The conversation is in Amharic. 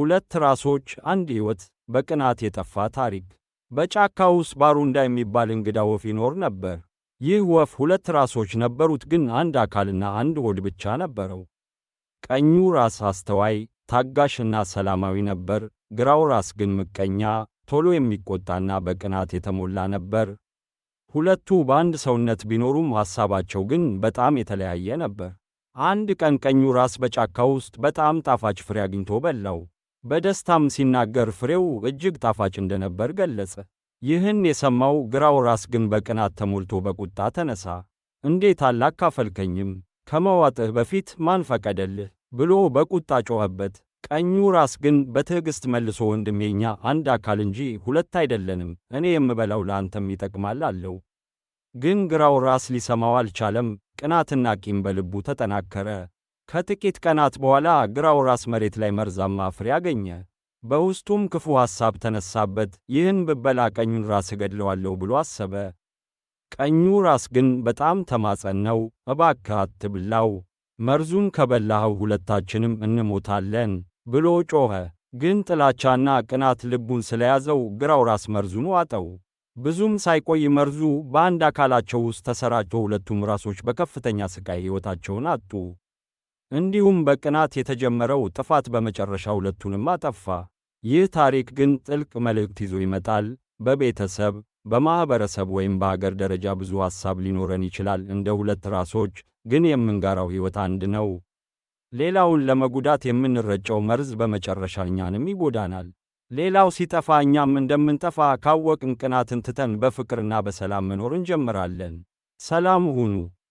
ሁለት ራሶች፣ አንድ ሕይወት፣ በቅናት የጠፋ ታሪክ። በጫካ ውስጥ ባሩንዳ የሚባል እንግዳ ወፍ ይኖር ነበር። ይህ ወፍ ሁለት ራሶች ነበሩት፣ ግን አንድ አካልና አንድ ሆድ ብቻ ነበረው። ቀኙ ራስ አስተዋይ፣ ታጋሽና ሰላማዊ ነበር። ግራው ራስ ግን ምቀኛ፣ ቶሎ የሚቆጣና በቅናት የተሞላ ነበር። ሁለቱ በአንድ ሰውነት ቢኖሩም ሐሳባቸው ግን በጣም የተለያየ ነበር። አንድ ቀን ቀኙ ራስ በጫካ ውስጥ በጣም ጣፋጭ ፍሬ አግኝቶ በላው። በደስታም ሲናገር ፍሬው እጅግ ጣፋጭ እንደነበር ገለጸ። ይህን የሰማው ግራው ራስ ግን በቅናት ተሞልቶ በቁጣ ተነሳ። እንዴት አላካፈልከኝም? ከመዋጥህ በፊት ማን ፈቀደልህ? ብሎ በቁጣ ጮኸበት። ቀኙ ራስ ግን በትዕግሥት መልሶ ወንድሜ፣ እኛ አንድ አካል እንጂ ሁለት አይደለንም፣ እኔ የምበላው ለአንተም ይጠቅማል አለው። ግን ግራው ራስ ሊሰማው አልቻለም። ቅናትና ቂም በልቡ ተጠናከረ። ከጥቂት ቀናት በኋላ ግራው ራስ መሬት ላይ መርዛማ ፍሬ አገኘ። በውስጡም ክፉ ሐሳብ ተነሳበት። ይህን ብበላ ቀኙን ራስ እገድለዋለሁ ብሎ አሰበ። ቀኙ ራስ ግን በጣም ተማጸነው፣ እባክህ አትብላው፣ መርዙን ከበላኸው ሁለታችንም እንሞታለን ብሎ ጮኸ። ግን ጥላቻና ቅናት ልቡን ስለያዘው ግራው ራስ መርዙን ዋጠው። ብዙም ሳይቆይ መርዙ በአንድ አካላቸው ውስጥ ተሰራጭቶ ሁለቱም ራሶች በከፍተኛ ስቃይ ሕይወታቸውን አጡ። እንዲሁም በቅናት የተጀመረው ጥፋት በመጨረሻ ሁለቱንም አጠፋ። ይህ ታሪክ ግን ጥልቅ መልእክት ይዞ ይመጣል። በቤተሰብ፣ በማኅበረሰብ ወይም በአገር ደረጃ ብዙ ሐሳብ ሊኖረን ይችላል። እንደ ሁለት ራሶች ግን የምንጋራው ሕይወት አንድ ነው። ሌላውን ለመጉዳት የምንረጨው መርዝ በመጨረሻ እኛንም ይጎዳናል። ሌላው ሲጠፋ እኛም እንደምንጠፋ ካወቅን ቅናትን ትተን በፍቅርና በሰላም መኖር እንጀምራለን። ሰላም ሁኑ።